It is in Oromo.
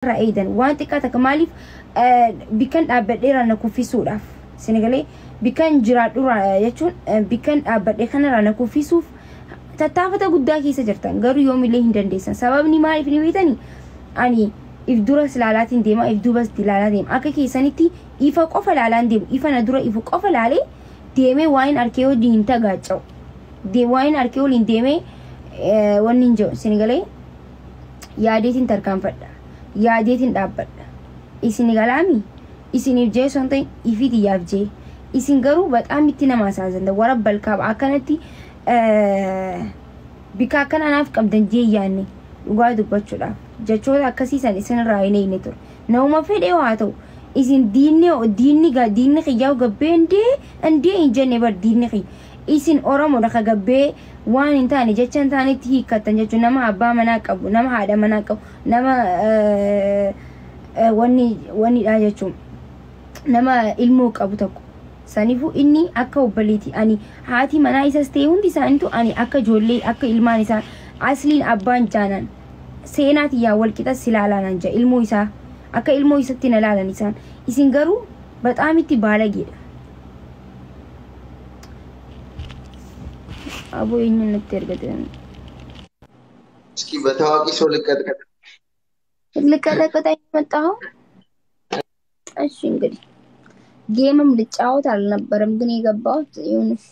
Irraa eeydan waan xiqqaa takka maaliif bikkan dhaabbadheerraa na kuffisuudhaaf sinigalee bikkan jiraadhurraa jechuun bikkan dhaabbadhe kanarraa na kuffisuuf tattaafata guddaa keessa jirtan, garuu yoomillee hin dandeessan. Sababni maaliif ni beektanii? Ani if duras laalaatiin deema, if duubas ilaalaa deema. Akka keessanitti ifa qofa laalaan deemu, ifa na dura ifu qofa laalee deemee waan arkee wajjin hin tagaacca'u, waan arkee waliin deemee wanni hin jiru. Sinigalee yaadeetiin tarkaanfadha, yaadeetiin dhaabbadha. Isin galaami isiniif jee osoo hin ta'in ifii yaaf jee. Isin garuu bexaam itti nama asaasanta wara balkaaba akkanatti bika akkana anaaf qabdan jee yaanne. Dhugaa dubbachuudhaaf jechoota akkasiisan isinirraa hin eegne ture. Nama fedhee haa ta'u, isin diinni diinni diinni kiyyaa gabbee indee indee hin jenne bar. Diinni kiyya isin Oromoodha ka gabbee waan hin taane jecha hin taanetti hiikkattan jechuun nama abbaa manaa qabu, nama haadha manaa qabu, nama wanni wannidha jechuun nama ilmoo qabu tokko. Saniifuu inni akka obboleetii, ani haati manaa isas ta'e hundi isaaniitu ani akka ijoollee, akka ilmaan isaa asliin abbaan jaanan seenaa tiyyaa wal qixa si laalaan jaa, ilmoo isaa akka ilmoo isatti na laalan isaan. Isin garuu bexaam itti baalageedha. Aboo, eenyuun natti ergate? እስኪ በታዋቂ ሰው ልቀጥቀጥ። ልቀጠቅጠኝ የመጣኸው? እሺ እንግዲህ ጌምም ልጫወት አልነበረም ግን የገባሁት ይሁንሽ።